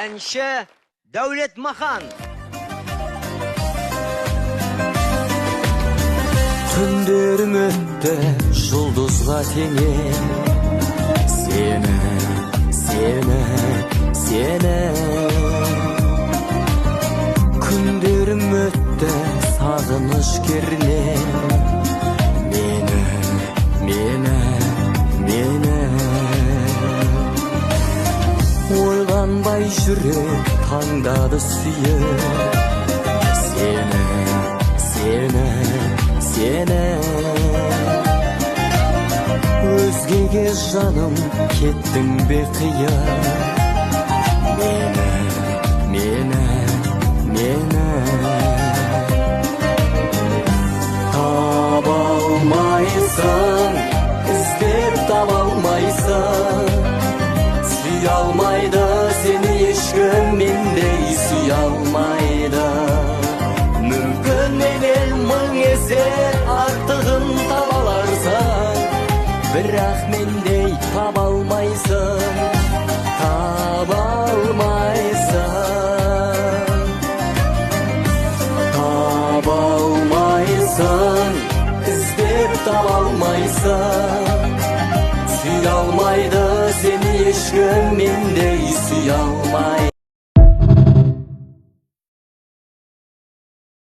Әнші Дәулет Махан. Түндерім өтті жұлдызға теңеп, сені, сені, сені. Күндерім өтті сағыныш кернеп, мені, мені, мені. Ойланбай жүрек таңдады сүйіп, сені, сені, сені. Өзгеге жаным кеттің бе қиып, мені, мені, мені. Таба алмайсың, іздеп таба алмайсың, сүйе алмайды сені ешкім мендей, сүйе алмайды. Мүмкін менен мың есе артығын таба аларсың, бірақ мендей таба алмайсың, таба алмайсың. Таба алмайсың, іздеп таба алмайсың, сүйе алмайды сені ешкім мендей, сүйе алмайды.